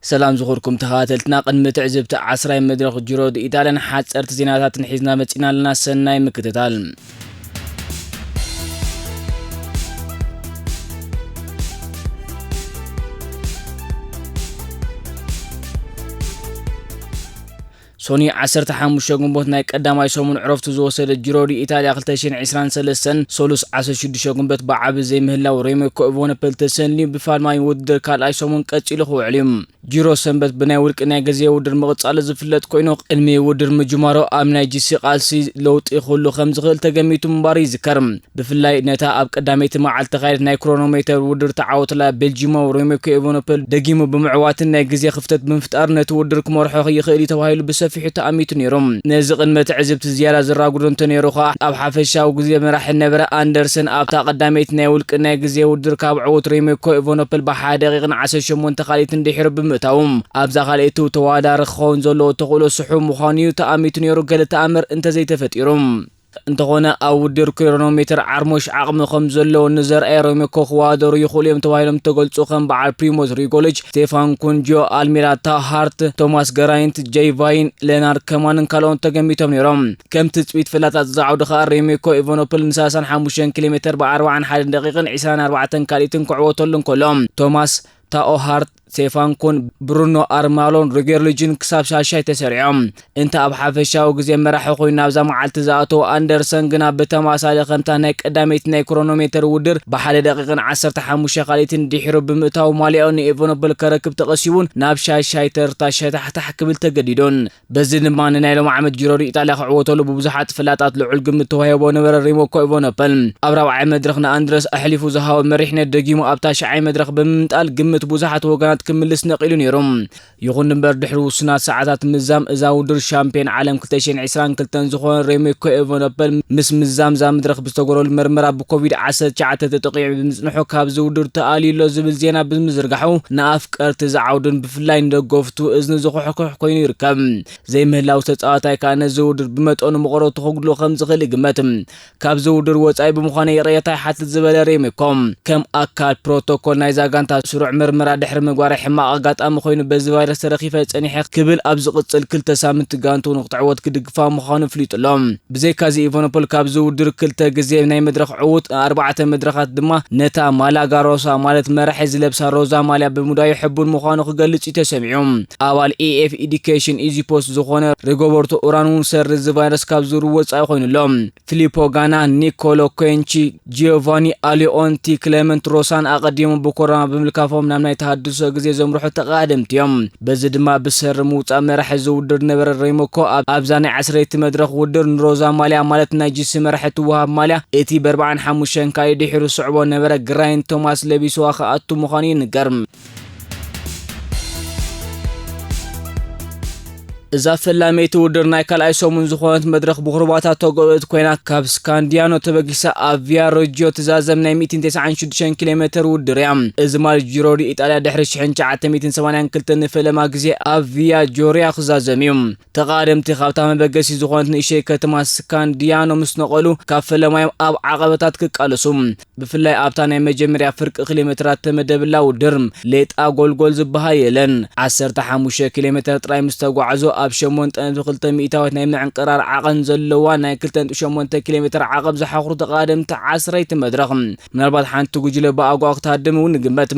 ሰላም ዝኹርኩም ተኸታተልትና፣ ቅድሚ ትዕዝብቲ ዓስራይ መድረኽ ጂሮ ድ ኢጣልያን ሓጸርቲ ዜናታትን ሒዝና መጺና ኣለና። ሰናይ ምክትታል። ሶኒ ዓሰርተ ሓሙሽተ ግንቦት ናይ ቀዳማይ ሰሙን ዕረፍቱ ዝወሰደ ጂሮ ድ ኢጣልያ ክልተ ሽሕን ዕስራን ሰለስተን፣ ሶሉስ ዓሰርተ ሽዱሽተ ግንቦት ብዓቢ ዘይምህላው ሬሜኮ ኢቮነፐል ተሰንዩ ብፋልማይ ውድድር ካልኣይ ሰሙን ቀጺሉ ክውዕል እዩ። ጂሮ ሰንበት ብናይ ውልቂ ናይ ግዜ ውድድር ምቕጻሉ ዝፍለጥ ኮይኑ፣ ቅድሚ ውድድር ምጅማሩ ኣብ ናይ ጂ ሲ ቃልሲ ለውጢ ክህሉ ከም ዝኽእል ተገሚቱ ምንባሩ ይዝከር። ብፍላይ ነታ ኣብ ቀዳመይቲ መዓልቲ ተኻየደት ናይ ክሮኖሜተር ውድድር ተዓወተላ ቤልጂማዊ ሬሜኮ ኢቫኖፖል ደጊሙ ብምዕዋትን ናይ ግዜ ክፍተት ብምፍጣር ነቲ ውድድር ክመርሖ ይኽእል እዩ ተባሂሉ ብሰፊሑ ተኣሚቱ ነይሩ። ነዚ ቅድመ ትዕዝብቲ ዝያዳ ዘራጉዶ እንተነይሩ ኸኣ፣ ኣብ ሓፈሻዊ ግዜ መራሒ ነበረ ኣንደርሰን ኣብታ ቀዳመይቲ ናይ ውልቂ ናይ ግዜ ውድድር ካብ ዕዉት ሬሜኮ ኢቫኖፖል ብሓደ ደቂቕን ዓሰርተ ሸሞንተ ካልኢትን ድሒሩ ብምእታዉ፣ ኣብዛ ካልኣይቲ ተወዳዳሪ ክኸውን ዘለዎ ተኽእሎ ስሑው ምዃኑ እዩ ተኣሚቱ ነይሩ፣ ገለ ተኣምር እንተዘይተፈጢሩ። እንተኾነ፣ ኣብ ውድድር ክሮኖሜተር ዓርሞሽ ዓቕሚ ከም ዘለዎ ንዘርኣየ ሬሜኮ ክወዳደሩ ይኽእሉ እዮም ተባሂሎም ተገልጹ ከም በዓል ፕሪሞዝ ሪጎሊች፣ ስቴፋን ኩን፣ ጂዮ ኣልሚራ፣ ታው ሃርት፣ ቶማስ ገራይንት፣ ጄይ ቫይን፣ ሌናርድ ከማንን ካልኦን ተገሚቶም ነይሮም። ከም ትጽቢት ፈላጣት ዝዓውዱ ከኣ ሬሜኮ ኢቫኖፖል ን ሰላሳን ሓሙሽተን ኪሎ ሜተር ብ ኣርባዓን ሓደን ደቂቕን ዕስራን ኣርባዕተን ካልኢትን ክዕወተሉ እንከሎ፣ ቶማስ ታኦ ሃርት፣ ስቴፋን ኩን፣ ብሩኖ ኣርማሎን ሮጌር ሉጅን ክሳብ ሻሻይ ተሰሪዖም። እንተ ኣብ ሓፈሻዊ ግዜ መራሒ ኮይኑ ናብዛ መዓልቲ ዝኣተወ ኣንደርሰን ግና ብተማሳሊ ከምታ ናይ ቀዳመይቲ ናይ ክሮኖሜተር ውድድር ብሓደ ደቂቕን ዓሰርተ ሓሙሽተ ካልኢትን ድሒሩ ብምእታው ማልያኡ ንኤቨኖበል ከረክብ ተቐሲቡን ናብ ሻሻይ ተርታ ሸታሕታሕ ክብል ተገዲዱን። በዚ ድማ ንናይ ሎሚ ዓመት ጂሮ ድ ኢጣልያ ክዕወተሉ ብብዙሓት ፈላጣት ልዑል ግምት ተዋሂቦ ነበረ። ሬሞኮ ኢቮኖፐል ኣብ ራብዓይ መድረኽ ንኣንድረስ ኣሕሊፉ ዝሃቦ መሪሕነት ደጊሙ ኣብ ታሽዓይ መድረኽ ብምምጣል ግምት ብዙሓት ወገናት ክምልስ ነቒሉ ነይሩ። ይኹን እምበር ድሕሪ ውሱናት ሰዓታት ምዛም እዛ ውድድር ሻምፒዮን ዓለም ክልተ ሽሕን ዕስራን ክልተን ዝኾነ ሬሞኮ ኢቮኖፐል ምስ ምዛም እዛ መድረኽ ብዝተገበረሉ መርመራ ብኮቪድ ዓሰርተ ትሽዓተ ተጠቒዑ ብምጽንሑ ካብዚ ውድድር ተኣልዩ ኣሎ ዝብል ዜና ብምዝርጋሑ ንኣፍቀርቲ ዝዓውዱን ብፍላይ ንደገፍቱ እዝኒ ዝኹሕኩሕ ኮይኑ ይርከብ። ዘይምህላው ተጻዋታይ ከኣ ነዚ ውድድር ብመጠኑ መቐረቱ ከጉድሎ ከም ዝኽእል ይግመት። ካብዚ ውድድር ወጻኢ ብምዃነ ይቕሬታ ይሓትት ዝበለ ሬሜኮ፣ ከም ኣካል ፕሮቶኮል ናይዛ ጋንታ ስሩዕ ምርመራ ድሕሪ ምግባር ሕማቕ ኣጋጣሚ ኮይኑ በዚ ቫይረስ ተረኺፈ ጸኒሐ ክብል ኣብ ዝቕጽል ክልተ ሳምንቲ ጋንቱ ንክትዕወት ክድግፋ ምዃኑ ኣፍሊጡ ኣሎ። ብዘይካዚ ኢቫኖፖል ካብዚ ውድድር ክልተ ግዜ ናይ መድረኽ ዕዉት፣ ኣርባዕተ መድረኻት ድማ ነታ ማላጋ ሮሳ ማለት መራሒ ዝለብሳ ሮዛ ማልያ ብምውዳዩ ሕቡን ምዃኑ ክገልጽ እዩ ተሰሚዑ። ኣባል ኤ ኤፍ ኤዱኬሽን ኢዚ ፖስት ዝኾነ ሪጎበርቶ ኡራን እውን ሰሪ እዚ ቫይረስ ካብ ዝውድድር ወጻኢ ኮይኑ ኣሎ። ፊሊፖ ጋና፣ ኒኮሎ ኮንቺ፣ ጂዮቫኒ ኣሊዮንቲ፣ ክሌመንት ሮሳን ኣቐዲሞም ብኮሮና ብምልካፎም ናብ ናይ ተሃድሶ ግዜ ዘምርሑ ተቓደምቲ እዮም። በዚ ድማ ብሰሪ ምውጻእ መራሒ ዝውድድር ነበረ ሬሞኮ ኣብ-፣ ኣብዛ ናይ ዓስረይቲ መድረኽ ውድድር ንሮዛ ማልያ ማለት ናይ ጂ ሲ መራሒ ትወሃብ ማልያ እቲ ብ ኣርባዓን ሓሙሽተን ካልኢት ድሒሩ ዝስዕቦ ነበረ ግራይን ቶማስ ለቢስዋ ክኣቱ ምዃኑ ይንገር። እዛ ፈላመይቲ ውድድር ናይ ካልኣይ ሰሙን ዝኾነት መድረኽ ብኩርባታት ተጎብእት ኮይና፣ ካብ ስካንዲያኖ ተበጊሳ ኣብ ቪያ ሮጂዮ ትዛዘም ናይ ሚእትን ተስዓን ሽዱሽተን ኪሎ ሜተር ውድድር እያ። እዚ ማለት ጂሮ ዲ ኢጣልያ ድሕሪ ሽሕን ትሽዓተ ሚእትን ሰማንያን ክልተን ንፈለማ ግዜ ኣብ ቪያ ጆርያ ክዛዘም እዩ። ተቓደምቲ ካብታ መበገሲ ዝኾነት ንእሽተይ ከተማ ስካንዲያኖ ምስ ነቐሉ፣ ካብ ፈለማዮም ኣብ ዓቐበታት ክቃለሱ። ብፍላይ ኣብታ ናይ መጀመርያ ፍርቂ ኪሎ ሜትራት ተመደብላ ውድድር፣ ሌጣ ጎልጎል ዝበሃል የለን። ዓሰርተ ሓሙሽተ ኪሎ ሜትር ጥራይ ምስ ተጓዕዙ፣ ኣብ ሸሞንተ ነጥቢ ክልተ ሚእታዊት ናይ ምዕንቅራር ዓቐን ዘለዋ ናይ ክልተ ነጥቢ ሸሞንተ ኪሎ ሜትር ዓቐብ ዝሓኽሩ ተቓደምቲ ዓስረይቲ መድረኽ፣ ምናልባት ሓንቲ ጉጅለ ብኣጓ ክትሃድም እውን ንግመት።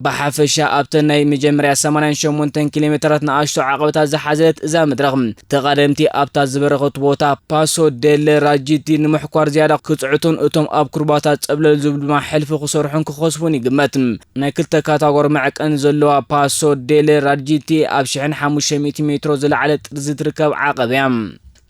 ብሓፈሻ ኣብተን ናይ መጀመርያ ሰማንያን ሸሞንተን ኪሎ ሜትራት ንኣሽቱ ዓቐበታት ዝሓዘት እዛ መድረኽ፣ ተቓደምቲ ኣብታ ዝበረኸት ቦታ ፓሶ ዴለ ራጂቲ ንምሕኳር ዝያዳ ክጽዕቱን እቶም ኣብ ኩርባታት ጸብለል ዝብሉ ድማ ሕልፊ ክሰርሑን ክኸስቡን ይግመት። ናይ ክልተ ካታጎሪ መዕቀኒ ዘለዋ ፓሶ ዴለ ራጂቲ ኣብ ሽሕን ሓሙሽተ ሚእቲ ሜትሮ ዝለዓለ ጥርዚ ትርከብ ዓቐብ እያ።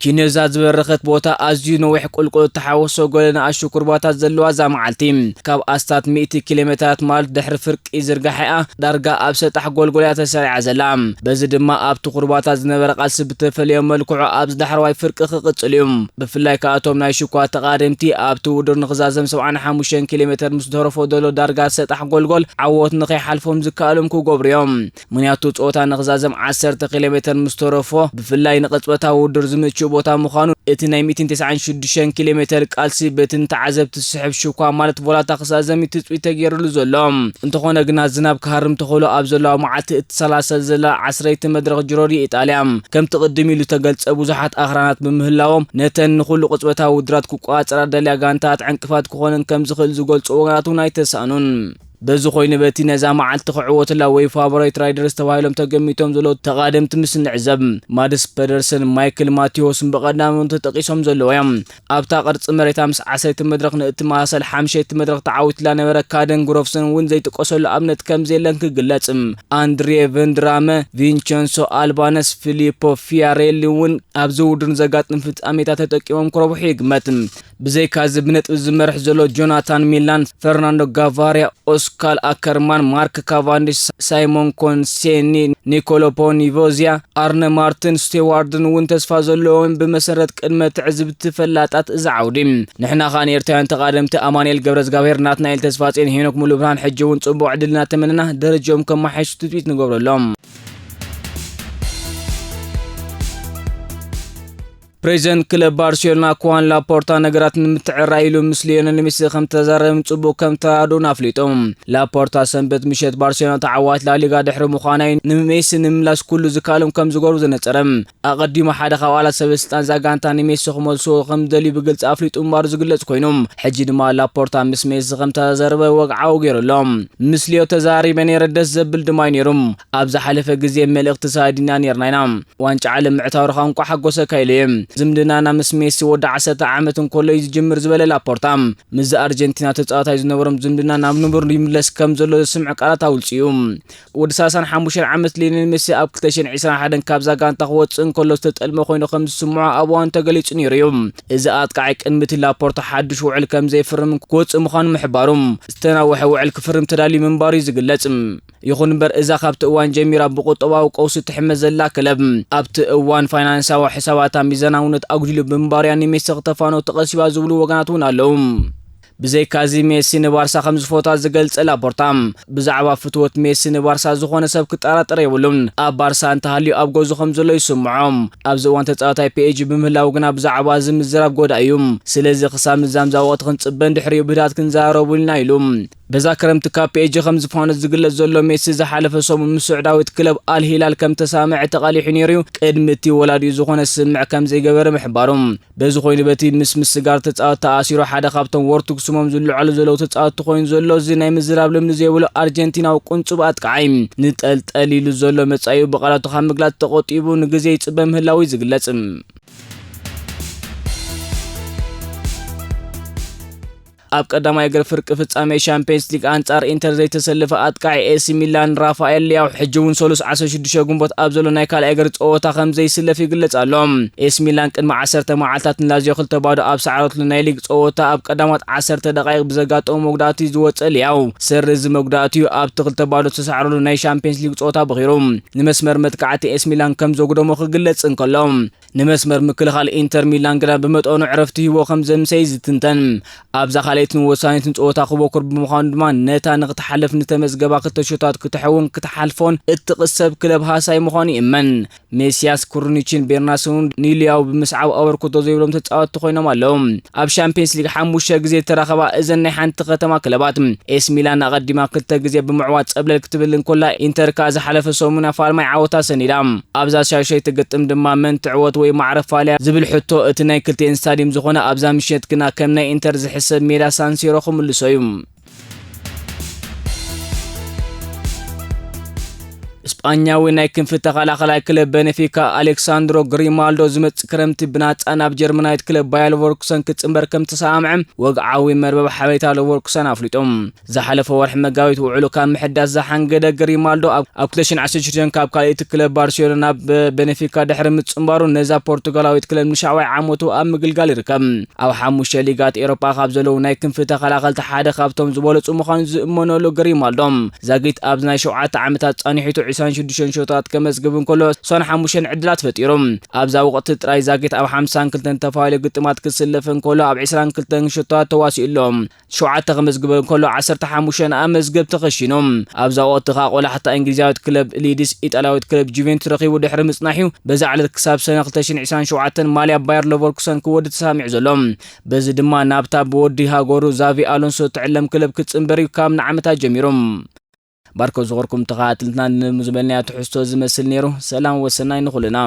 ኪኖዛ ዝበረኸት ቦታ ኣዝዩ ነዊሕ ቁልቁል እተሓወሶ ገለ ንኣሽቱ ኩርባታት ዘለዋ እዛ መዓልቲ፣ ካብ ኣስታት ሚእቲ ኪሎ ሜትራት ማለት ድሕሪ ፍርቂ ዝርጋሐኣ ዳርጋ ኣብ ሰጣሕ ጎልጎል እያ ተሰሪዓ ዘላ። በዚ ድማ ኣብቲ ኩርባታት ዝነበረ ቃልሲ ብተፈለየ መልክዑ ኣብዚ ዳሕረዋይ ፍርቂ ክቕጽል እዩ። ብፍላይ ከኣ እቶም ናይ ሽኳ ተቓደምቲ ኣብቲ ውድድር ንኽዛዘም ሰብዓን ሓሙሽተን ኪሎ ሜትር ምስ ተረፎ ዘሎ ዳርጋ ሰጣሕ ጎልጎል ዓወት ንኸይሓልፎም ዝከኣሎም ክገብሩ እዮም። ምኽንያቱ ጸወታ ንኽዛዘም ዓሰርተ ኪሎ ሜትር ምስ ተረፎ፣ ብፍላይ ንቕጽበታዊ ውድድር ዝምችኡ ቦታ ምዃኑ እቲ ናይ ሚእትን ተስዓን ሽዱሽተን ኪሎ ሜተር ቃልሲ በቲ ንተዓዘብቲ ዝስሕብ ሽኳ ማለት ቮላታ ክሳዘም እዩ ትጽቢት ተገይሩሉ ዘሎ። እንተኾነ ግና ዝናብ ክሃርም ተኽእሎ ኣብ ዘለዋ መዓልቲ እትሰላሰል ዘላ ዓስረይቲ መድረኽ ጅሮ ዲ ኢጣልያ ከምቲ ቅድም ኢሉ ተገልጸ ብዙሓት ኣኽራናት ብምህላዎም ነተን ንኹሉ ቅጽበታዊ ውድድራት ክቆጻጸራ ደልያ ጋንታት ዕንቅፋት ክኾነን ከም ዝኽእል ዝገልጹ ወገናት እውን ኣይተሳእኑን። በዚ ኮይኑ በቲ ነዛ መዓልቲ ክዕወትላ ወይ ፋቮራይት ራይደርስ ተባሂሎም ተገሚቶም ዘለዉ ተቓደምቲ ምስ ንዕዘብ፣ ማድስ ፐደርሰን፣ ማይክል ማቴዎስን ብቐዳሞት ተጠቒሶም ዘለዉ እዮም። ኣብታ ቅርጺ መሬታ ምስ ዓሰርተ መድረኽ ንእትመሳሰል ሓምሸይቲ መድረኽ ተዓዊትላ ነበረ ካደን ግሮፍሰን እውን ዘይጥቀሰሉ ኣብነት ከም ዘየለን ክግለጽ። ኣንድሬ ቨንድራመ፣ ቪንቸንሶ ኣልባነስ፣ ፊሊፖ ፊያሬሊ እውን ኣብዚ ውድድር ዘጋጥም ፍጻሜታት ተጠቂሞም ክረብሑ ይግመት። ብዘይካዚ ብነጥቢ ዝመርሕ ዘሎ ጆናታን ሚላን፣ ፈርናንዶ ጋቫሪያ፣ ኦስካር ኣከርማን፣ ማርክ ካቫንዲሽ፣ ሳይሞን ኮንሴኒ፣ ኒኮሎ ፖኒቮዚያ፣ ኣርነ ማርትን ስቴዋርድን እውን ተስፋ ዘለዎም ብመሰረት ቅድመ ትዕዝብቲ ፈላጣት እዚ ዓውዲ። ንሕና ኸኣ ንኤርትራውያን ተቓደምቲ ኣማኑኤል ገብረዝጋብሄር፣ ናትናኤል ተስፋጽዮን፣ ሄኖክ ሙሉብርሃን ሕጂ እውን ጽቡቕ ዕድል እናተመነና ደረጃኦም ከመሓይሹ ትጽቢት ንገብረሎም። ፕሬዚደንት ክለብ ባርሴሎና ኩዋን ላፖርታ ነገራት ንምትዕራይ ኢሉ ምስ ሊዮነል ሜሲ ከም ተዛረበን ጽቡቕ ከም ተራድኡን ኣፍሊጡ። ላፖርታ ሰንበት ምሸት ባርሴሎና ተዓዋት ላሊጋ ድሕሪ ምዃናይ ንሜሲ ንምምላስ ኩሉ ዝከኣሎም ከም ዝገብሩ ዘነጸረ። ኣቐዲሙ ሓደ ካብ ኣባላት ሰበ ስልጣን እዛ ጋንታ ንሜሲ ክመልስዎ ከም ዝደልዩ ብግልጺ ኣፍሊጡ ምንባሩ ዝግለጽ ኮይኑ፣ ሕጂ ድማ ላፖርታ ምስ ሜሲ ከም ተዛረበ ወግዓዊ ገይሩ ኣሎ። ምስ ሊዮ ተዛሪበ ነይረ፣ ደስ ዘብል ድማ እዩ ነይሩ። ኣብ ዝሓለፈ ግዜ መልእኽቲ ተሰዳዲና ነይርና ኢና። ዋንጫ ዓለም ምዕታሩ ኸኣ እንቋዕ ሓጎሰካ ኢለዮ። ዝምድናና ምስ ሜሲ ወዲ ዓሰርተ ዓመት እንከሎ እዩ ዝጅምር ዝበለ ላፖርታ፣ ምስዚ ኣርጀንቲና ተጻዋታይ ዝነበሮም ዝምድና ናብ ንቡር ይምለስ ከም ዘሎ ዘስምዕ ቃላት ኣውጽኡ። ወዲ ሰላሳን ሓሙሽተን ዓመት ሊዮኔል ሜሲ ኣብ ክልተ ሽሕን ዕስራን ሓደን ካብዛ ጋንታ ክወጽእ እንከሎ ዝተጠልመ ኮይኑ ከም ዝስምዖ ኣብ እዋኑ ተገሊጹ ነይሩ እዩ። እዚ ኣጥቃዒ ቅድሚ እቲ ላፖርታ ሓድሽ ውዕል ከም ዘይፍርም ክወጽእ ምዃኑ ምሕባሩ፣ ዝተናውሐ ውዕል ክፍርም ተዳልዩ ምንባሩ እዩ ዝግለጽ። ይኹን እምበር፣ እዛ ካብቲ እዋን ጀሚራ ብቁጠባዊ ቀውሲ ትሕመ ዘላ ክለብ፣ ኣብቲ እዋን ፋይናንሳዊ ሕሳባታ ሚዛናውነት ኣጉዲሉ ብምንባሩ እያ ንሜሲ ክተፋንዎ ተቐሲባ ዝብሉ ወገናት እውን ኣለዉ። ብዘይካዚ፣ ሜሲ ንባርሳ ከም ዝፈትዋ ዝገልጸ ላፖርታ፣ ብዛዕባ ፍትወት ሜሲ ንባርሳ ዝኾነ ሰብ ክጠራጠር የብሉን። ኣብ ባርሳ እንተሃልዩ ኣብ ገዝኡ ከም ዘሎ ይስምዖ። ኣብዚ እዋን ተጻዋታይ ፒኤስጂ ብምህላዉ ግና ብዛዕባ እዚ ምዝራብ ጎዳኢ እዩ። ስለዚ ክሳብ ምዛምዛ ወቕቲ ክንጽበ እንድሕሪኡ ብህድኣት ክንዘራረቡ ኢልና ኢሉ። በዛ ክረምቲ ካብ ፒኤስጂ ከም ዝፋኖ ዝግለጽ ዘሎ ሜሲ ዝሓለፈ ሰሙን ምስ ስዑዳዊት ክለብ ኣል ሂላል ከም ተሳምዐ ተቓሊሑ ነይሩ እዩ። ቅድሚ እቲ ወላዲኡ ዝኾነ ስምምዕ ከም ዘይገበረ ምሕባሩ። በዚ ኮይኑ በቲ ምስ ምስጋር ተጻወት ተኣሲሩ ሓደ ካብቶም ወርቱግ ስሞም ዝልዓሉ ዘለዉ ተጻወትቲ ኮይኑ ዘሎ እዚ ናይ ምዝራብ ልምዲ ዘይብሉ ኣርጀንቲናዊ ቁንጹብ ኣጥቃዓይ ንጠልጠል ኢሉ ዘሎ መጻኢኡ ብቓላቱ ካብ ምግላጽ ተቖጢቡ ንግዜ ይጽበ ምህላዉ እዩ ዝግለጽ። ኣብ ቀዳማይ እግሪ ፍርቂ ፍጻሜ ሻምፒየንስ ሊግ ኣንጻር ኢንተር ዘይተሰለፈ ኣጥቃዒ ኤሲ ሚላን ራፋኤል ሊያው ሕጂ እውን ሰሉስ ዓሰርተ ሽዱሽተ ግንቦት ኣብ ዘሎ ናይ ካልኣይ እግሪ ጸወታ ከም ዘይስለፍ ይግለጽ ኣሎ። ኤሲ ሚላን ቅድሚ ዓሰርተ መዓልታት ንላዚዮ ክልተ ባዶ ኣብ ሰዓረትሉ ናይ ሊግ ጸወታ ኣብ ቀዳማት ዓሰርተ ደቃይቕ ብዘጋጠሞ መጉዳእቲ ዝወጸ ሊያው፣ ሰሪ እዚ መጉዳእቲኡ ኣብቲ ክልተ ባዶ ዝተሰዓረሉ ናይ ሻምፒየንስ ሊግ ጸወታ በኺሩ ንመስመር መጥቃዕቲ ኤሲ ሚላን ከም ዘጉደሞ ክግለጽ እንከሎ፣ ንመስመር ምክልኻል ኢንተር ሚላን ግና ብመጠኑ ዕረፍቲ ሂቦ ከም ዘምሰይ ዝትንተን። ኣብዛ ካልኣይትን ወሳኒትን ጸወታ ክበኩር ብምዃኑ ድማ ነታ ንክትሓልፍ ንተመዝገባ ክልተ ሸቶታት ክትሕውን ክትሓልፎን እትቕሰብ ክለብ ሃሳይ ምዃኑ ይእመን። ሜሲያስ፣ ክሩኒችን ቤርናስን እውን ንሊያው ብምስዓብ ኣበርክቶ ዘይብሎም ተጻወትቲ ኮይኖም ኣለዉ። ኣብ ሻምፒየንስ ሊግ ሓሙሽተ ግዜ ዝተራኸባ እዘን ናይ ሓንቲ ከተማ ክለባት፣ ኤስ ሚላን ኣቐዲማ ክልተ ግዜ ብምዕዋት ጸብለል ክትብል እንኮላ፣ ኢንተር ከኣ ዝሓለፈ ሰሙን ኣብ ፋልማይ ዓወታ ሰኒዳ። ኣብዛ ሻድሻይቲ ግጥም ድማ መን ትዕወት ወይ ማዕረ ፋልያ ዝብል ሕቶ እቲ ናይ ክልቲኤን ስታድዩም ዝኾነ ኣብዛ ምሸት ግና ከም ናይ ኢንተር ዝሕሰብ ሜዳ ሳንሲሮ ክምልሶ እዩ። ስጳኛዊ ናይ ክንፊ ተኸላኸላይ ክለብ ቤኔፊካ ኣሌክሳንድሮ ግሪማልዶ ዝመጽእ ክረምቲ ብናጻ ናብ ጀርመናዊት ክለብ ባየር ሌቨርኩሰን ክጽንበር ከም ተሰማምዐ ወግዓዊ መርበብ ሓበሬታ ሌቨርኩሰን ኣፍሊጡ። ዝሓለፈ ወርሒ መጋቢት ውዕሉ ካብ ምሕዳስ ዝሓንገደ ግሪማልዶ ኣብ፣ ኣብ ክልተ ሽሕን ዓሰርተ ሽዱሽተን ካብ ካልኣይቲ ክለብ ባርሴሎና ናብ ቤኔፊካ ድሕሪ ምጽንባሩ ነዛ ፖርቱጋላዊት ክለብ ንሻውዓይ ዓመቱ ኣብ ምግልጋል ይርከብ። ኣብ ሓሙሽተ ሊጋት ኤሮጳ ካብ ዘለዉ ናይ ክንፊ ተኸላኸልቲ ሓደ ካብቶም ዝበለጹ ምዃኑ ዝእመነሉ ግሪማልዶ ዛጊት ኣብዚ ናይ ሸውዓተ ዓመታት ጻንሒቱ ሽዱሽተ ሸቶታት ከመዝግብ እንከሎ፣ ሶን ሓሙሽተ ዕድላት ፈጢሩ። ኣብዛ ወቕቲ ጥራይ ዛጊት ኣብ ሓምሳን ክልተን ተፋዋሊ ግጥማት ክስለፍ እንከሎ፣ ኣብ ዕስራን ክልተን ሸቶታት ተዋሲኡ ኣሎ። ሸውዓተ ከመዝግብ እንከሎ፣ ዓሰርተ ሓሙሽተ ኣብ መዝገብ ተኸሺኑ። ኣብዛ ወቕቲ ከኣ ቆላሕታ እንግሊዛዊት ክለብ ሊድስ፣ ኢጣልያዊት ክለብ ጁቬንቱስ ረኺቡ ድሕሪ ምጽናሕ'ዩ። በዛ ዕለት ክሳብ ሰነ ክልተ ሽሕን ዕስራን ሸውዓተን ማልያ ባየር ለቨርኩሰን ክወዲ ተሳሚዑ ዘሎ። በዚ ድማ ናብታ ብወዲ ሃገሩ ዛቪ ኣሎንሶ ትዕለም ክለብ ክጽንበር እዩ ካብ ንዓመታት ጀሚሩ። ባርኮ ዝኸርኩም ተኸታተልትና፣ ንዝበልናዮ ትሕዝቶ ዝመስል ነይሩ። ሰላም ወሰናይ ንኹልና።